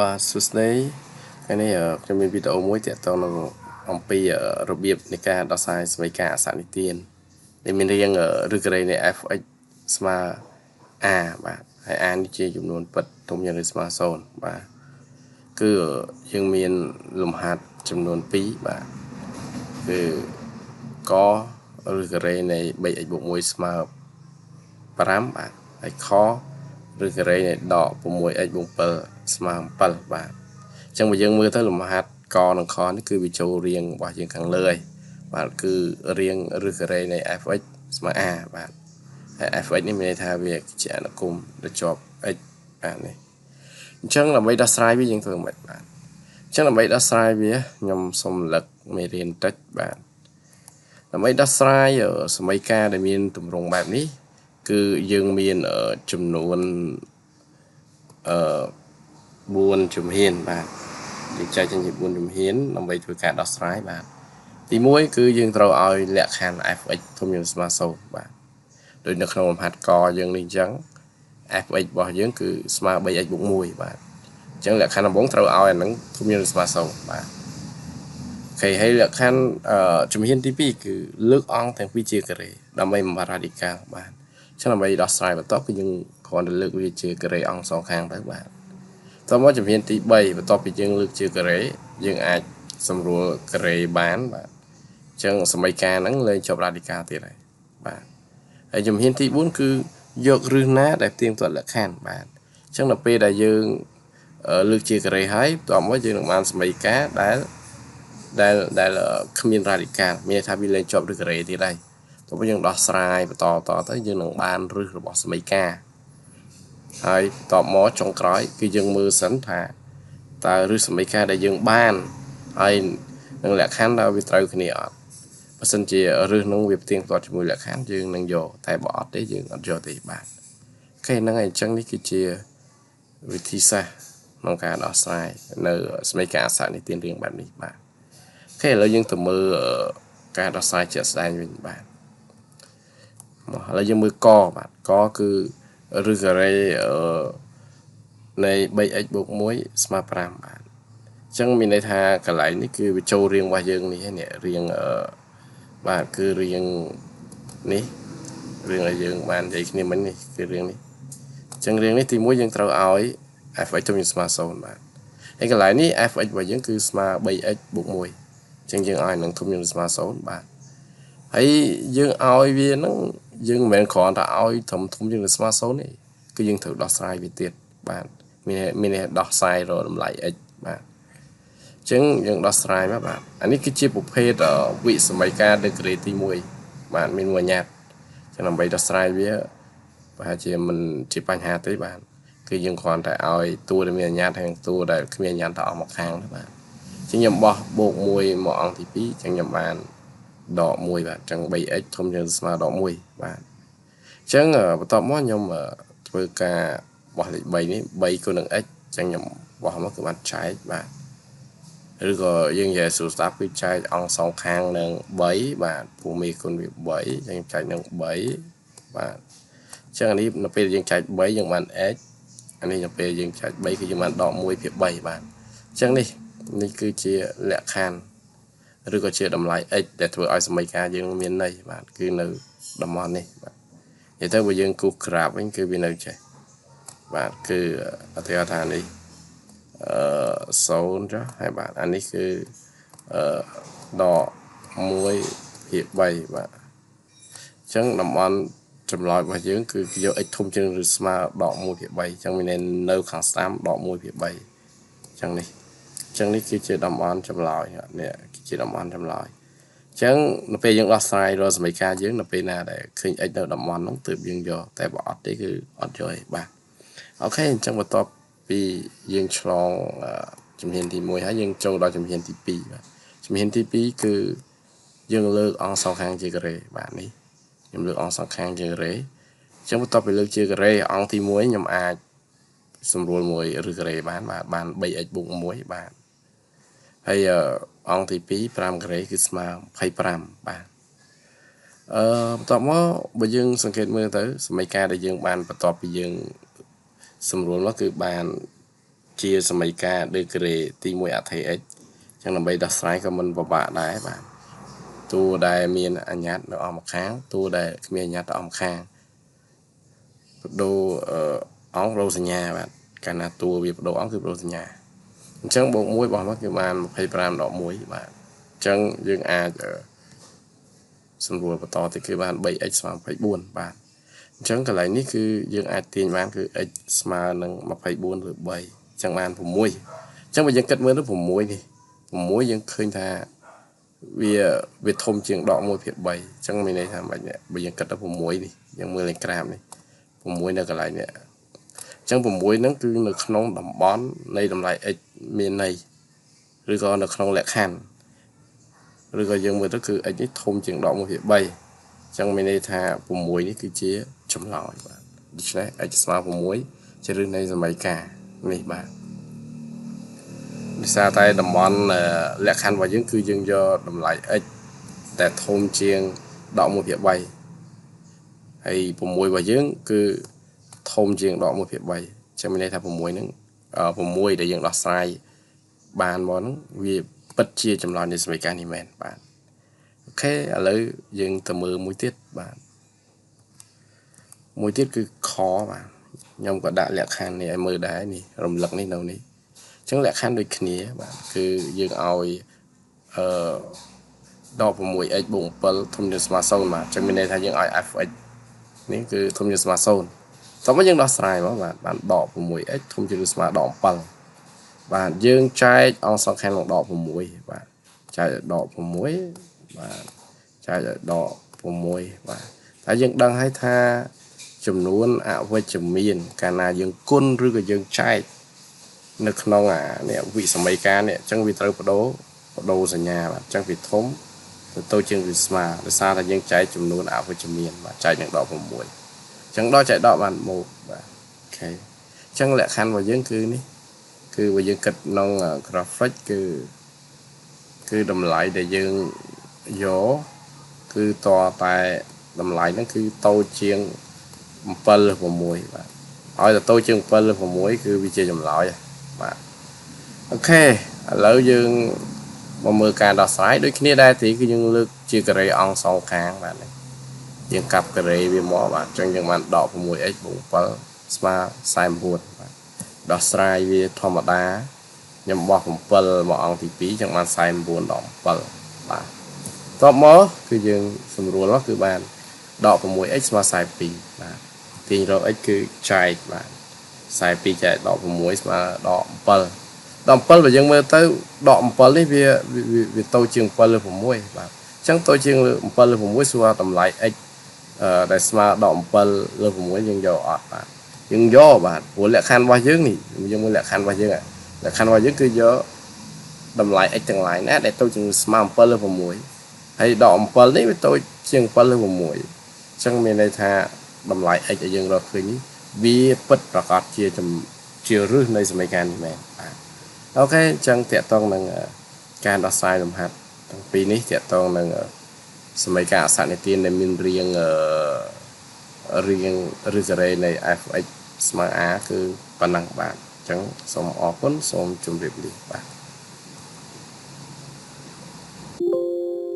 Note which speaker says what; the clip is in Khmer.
Speaker 1: បាទសួស្តីថ្ងៃនេះខ្ញុំមានវីដេអូមួយទាក់ទងនឹងអំពីរបៀបនៃការដោះស្រាយសមីការអសនិទានដែលមានរាងឬការ៉េនៃ f(x) ស្មើ a បាទហើយ a នេះជាចំនួនពិតធំជាងឬស្មើ0បាទគឺយើងមានលំហាត់ចំនួន2បាទគឺកឬការ៉េនៃ 3x បូក1ស្មើ5បាទហើយខឬការ៉េនៃដក 6x បូក7ស្មើ7បាទអញ្ចឹងបើយើងមើលទៅលំហាត់កនិងខនេះគឺវាចូលរាងរបស់យើងខាងលើហើយបាទគឺរាងឬការ៉េនៃ f(x) ស្មើ a បាទហើយ f(x) នេះមានន័យថាវាជាអនុគមន៍ដែលជាប់ x បាទនេះអញ្ចឹងដើម្បីដោះស្រាយវាយើងធ្វើម៉េចបាទអញ្ចឹងដើម្បីដោះស្រាយវាខ្ញុំសូមរំលឹកមេរៀនតិចបាទដើម្បីដោះស្រាយសមីការដែលមានទម្រង់បែបនេះគឺយើងមានចំនួន4ជំហានបាទយើងចែកចេញជា4ជំហានដើម្បីធ្វើការដោះស្រាយបាទទី1គឺយើងត្រូវឲ្យលក្ខខណ្ឌ f(x) ធំជាងស្មើ0បាទដូចនៅក្នុងលំហាត់កយើងនេះអញ្ចឹង f(x) របស់យើងគឺស្មើ 3x បូក1បាទអញ្ចឹងលក្ខខណ្ឌដំបូងត្រូវឲ្យអាហ្នឹងធំជាងស្មើ0បាទអូខេហើយលក្ខខណ្ឌជំហានទី2គឺលើកអង្គទាំងពីរជាការ៉េដើម្បីបំបត្តិរ៉ាឌីកាល់បាទអញ្ចឹងដើម្បីដោះស្រាយបន្តគឺយើងគ្រាន់តែលើកវាជាការ៉េអង្គសងខាងទៅបាទតមកជំហានទី3បន្ទាប់ពីយើងលើកជាការ៉េយើងអាចសម្រួលការ៉េបានបាទអញ្ចឹងសមីការហ្នឹងលែងជាប់រ៉ាឌីកាល់ទៀតហើយបាទហើយជំហានទី4គឺយកឫសណាដែលផ្ទៀងផ្ទាត់លក្ខខណ្ឌបាទអញ្ចឹងដល់ពេលដែលយើងលើកជាការ៉េហើយបន្ទាប់មកយើងនឹងបានសមីការដែលគ្មានរ៉ាឌីកាល់មានន័យថាវាលែងជាប់ឫសការ៉េទៀតហើយតោះយើងដោះស្រាយបន្តទៅយើងនឹងបានឫសរបស់សមីការហើយបន្ទាប់មកចុងក្រោយគឺយើងមើលសិនថាតើឫសសមីការដែលយើងបានហើយនឹងលក្ខខណ្ឌតើវាត្រូវគ្នាអត់បើសិនជាឫសនោះវាផ្ទៀងផ្ទាត់ជាមួយលក្ខខណ្ឌយើងនឹងយកតែបើអត់ទេយើងអត់យកទេបាទអូខេហ្នឹងហើយអញ្ចឹងនេះគឺជាវិធីសាស្ត្រក្នុងការដោះស្រាយនៅសមីការអសនិទានរាងបែបនេះបាទអូខេឥឡូវយើងទៅមើលការដោះស្រាយជាក់ស្ដែងវិញបាទមកឥឡូវយើងមើលកបាទកគឺឬការ៉េនៃ 3x បូក1ស្មើ5បាទអញ្ចឹងមានន័យថាកន្លែងនេះគឺវាចូលរាងរបស់យើងនេះនេះរាងបាទគឺរាងនេះរឿងដែលយើងបាននិយាយគ្នាមិញនេះគឺរាងនេះអញ្ចឹងរាងនេះទី1យើងត្រូវឲ្យ f(x) ធំជាងស្មើ0បាទហើយកន្លែងនេះ f(x) របស់យើងគឺស្មើ 3x បូក1អញ្ចឹងយើងឲ្យនឹងធំជាងស្មើ0បាទហើយយើងឲ្យវានឹងយើងមិនមែនគ្រាន់តែឲ្យធំជាងស្មើ0ទេគឺយើងត្រូវដោះស្រាយវាទៀតបាទមានដោះស្រាយរកតម្លៃ x បាទអញ្ចឹងយើងដោះស្រាយមកបាទអានេះគឺជាប្រភេទវិសមីការដឺក្រេទី1បាទមានមួយញ៉ាត់អញ្ចឹងដើម្បីដោះស្រាយវាប្រហែលជាមិនជាបញ្ហាទេបាទគឺយើងគ្រាន់តែឲ្យតួដែលមានអញ្ញាតហើយតួដែលគ្មានអញ្ញាតទៅអស់មកខាងទៅបាទអញ្ចឹងខ្ញុំបោះបូក1មកអង្គទី2អញ្ចឹងខ្ញុំបានដក1បាទអញ្ចឹង 3x ធំជាងស្មើដក1បាទអញ្ចឹងបន្ទាប់មកខ្ញុំធ្វើការបោះលេខ3នេះ3គុណនឹង x អញ្ចឹងខ្ញុំបោះមកគឺបានចែកបាទឬក៏យើងនិយាយស្រួលស្ដាប់គឺចែកអង្គសងខាងនឹង3បាទព្រោះមេគុណវា3អញ្ចឹងចែកនឹង3បាទអញ្ចឹងអានេះនៅពេលយើងចែក3យើងបាន x អានេះនៅពេលយើងចែក3គឺយើងបានដក1ភាគ3បាទអញ្ចឹងនេះគឺជាលក្ខខណ្ឌឬក៏ជាតម្លៃ x ដែលធ្វើឲ្យសមីការយើងមានន័យបាទគឺនៅតំបន់នេះបាទនិយាយទៅបើយើងគូសក្រាបវិញគឺវានៅចេះបាទគឺឧទាហរណ៍ថានេះ0ចុះហើយបាទអានេះគឺដក1ភាគ3បាទអញ្ចឹងតំបន់ចម្លើយរបស់យើងគឺយក x ធំជាងឬស្មើដក1ភាគ3អញ្ចឹងមានន័យនៅខាងស្ដាំដក1ភាគ3អញ្ចឹងនេះគឺជាតំបន់ចម្លើយនេះគឺជាតំបន់ចម្លើយអញ្ចឹងនៅពេលយើងដោះស្រាយរកសមីការយើងនៅពេលណាដែលឃើញ x នៅតំបន់ហ្នឹងទើបយើងយកតែបើអត់ទេគឺអត់យកទេបាទអូខេអញ្ចឹងបន្ទាប់ពីយើងឆ្លងជំហានទី1ហើយយើងចូលដល់ជំហានទី2បាទជំហានទី2គឺយើងលើកអង្គសងខាងជាការ៉េបាទនេះខ្ញុំលើកអង្គសងខាងជាការ៉េអញ្ចឹងបន្ទាប់ពីលើកជាការ៉េអង្គទី1ខ្ញុំអាចសម្រួលមួយឬការ៉េបានបាទបាន 3x បូក1បាទហើយអង្គទី2 5ការ៉េគឺស្មើ25បាទបន្ទាប់មកបើយើងសង្កេតមើលទៅសមីការដែលយើងបានបន្ទាប់ពីយើងសម្រួលមកគឺបាន ជាសមីការដឺក្រេទី1អថេ x ចឹងដើម្បីដោះស្រាយក៏មិនពិបាកដែរបាទតួដែលមានអញ្ញត្តិនៅអស់ម្ខាងតួដែលគ្មានអញ្ញត្តិទៅអស់ម្ខាងបដូរអង្គបដូរសញ្ញាបាទកាលណាតួវាបដូរអង្គគឺបដូរសញ្ញាអញ្ចឹងបូក1របស់មកគឺបាន25ដក1បាទអញ្ចឹងយើងអាចសម្រួលបន្តទៅគឺបាន 3x ស្មើ24បាទអញ្ចឹងកន្លែងនេះគឺយើងអាចទាញបានគឺ x ស្មើនឹង24ឬ3អញ្ចឹងបាន6អញ្ចឹងបើយើងគិតមើលទៅ6នេះ6យើងឃើញថាវាធំជាងដក1ភាគ3អញ្ចឹងមានន័យថាម៉េចនេះបើយើងគិតទៅ6នេះយើងមើលលេខក្រាបនេះ6នៅកន្លែងនេះអញ្ចឹង6ហ្នឹងគឺនៅក្នុងតំបន់នៃតម្លៃ x មានន័យឬក៏នៅក្នុងលក្ខខណ្ឌឬក៏យើងមើលទៅគឺ x នេះធំជាងដក1ភាគ3អញ្ចឹងមានន័យថា6នេះគឺជាចម្លើយបាទដូច្នេះ x ស្មើ6ជាឫសនៃសមីការនេះបាទដោយសារតែតំបន់លក្ខខណ្ឌរបស់យើងគឺយើងយកតម្លៃ x ដែលធំជាងដក1ភាគ3ហើយ6របស់យើងគឺធំជាងដក1ភាគ3ចឹងមានន័យថា6ហ្នឹង6ដែលយើងដោះស្រាយបានមកហ្នឹងវាពិតជាចម្លើយនៃសមីការនេះមែនបាទអូខេឥឡូវយើងទៅមើលមួយទៀតបាទមួយទៀតគឺខបាទខ្ញុំក៏ដាក់លក្ខខណ្ឌនេះឲ្យមើលដែរនេះរំលឹកនេះនៅនេះអញ្ចឹងលក្ខខណ្ឌដូចគ្នាបាទគឺយើងឲ្យអឺដក 6x បូក7ធំជាងស្មើ0បាទអញ្ចឹងមានន័យថាយើងឲ្យ fx នេះគឺធំជាងស្មើ0តោះមកយើងដោះស្រាយមកបាទបានដក 6x ធំជាងឬស្មើដក7បាទយើងចែកអង្គសងខាងនឹងដក6បាទចែកឲ្យដក6បាទចែកឲ្យដក6បាទតែយើងដឹងហើយថាចំនួនអវិជ្ជមានកាលណាយើងគុណឬក៏យើងចែកនៅក្នុងអានេះវិសមីការនេះអញ្ចឹងវាត្រូវបដូរសញ្ញាបាទអញ្ចឹងវាធំទៅតូចជាងវាស្មើដោយសារតែយើងចែកចំនួនអវិជ្ជមានបាទចែកនឹងដក6អញ្ចឹងដល់ចែកដកបានមកបាទអូខេអញ្ចឹងលក្ខខណ្ឌរបស់យើងគឺនេះគឺបើយើងគិតក្នុង graphic គឺតម្លៃដែលយើងយកគឺតតែតម្លៃហ្នឹងគឺតូចជាង7ឬ6បាទឲ្យតែតូចជាង7ឬ6គឺវាជាចម្លើយបាទអូខេឥឡូវយើងមកមើលការដោះស្រាយដូចគ្នាដែរទីគឺយើងលើកជាការ៉េអង្គសងខាងបាទយើងកាប់ការ៉េវាមកបាទអញ្ចឹងយើងបានដក 6x បូក7ស្មើ49បាទដោះស្រាយវាធម្មតាខ្ញុំបោះ7មកអង្គទី2ចឹងបាន49ដក7បាទតបមកគឺយើងសម្រួលមកគឺបានដក 6x ស្មើ42បាទទាញរក x គឺចែកបាទ42ចែកដក6ស្មើដក7ដក7បើយើងមើលទៅដក7នេះវាតូចជាង7លើ6បាទអញ្ចឹងតូចជាង7លើ6សួរតម្លៃ x ដែលស្មើដក7លើ6យើងយកអត់បាទយើងយកបាទព្រោះលក្ខខណ្ឌរបស់យើងនេះយើងមើលលក្ខខណ្ឌរបស់យើងលក្ខខណ្ឌរបស់យើងគឺយកតម្លៃ x ទាំងឡាយណាដែលតូចជាងស្មើ7លើ6ហើយដក7នេះវាតូចជាង7លើ6អញ្ចឹងមានន័យថាតម្លៃ x ដែលយើងរកឃើញនេះវាពិតប្រាកដជាឫសនៃសមីការនេះមែនបាទអូខេអញ្ចឹងតកតងនឹងការដោះស្រាយលំហាត់ទាំងពីរនេះតកតងនឹងសមីការអសនិទានដែលមានរាងឬការ៉េនៃ fx ស្មើ a គឺប៉ុណ្ណឹងបាទអញ្ចឹងសូមអរគុណសូមជម្រាបលាបាទ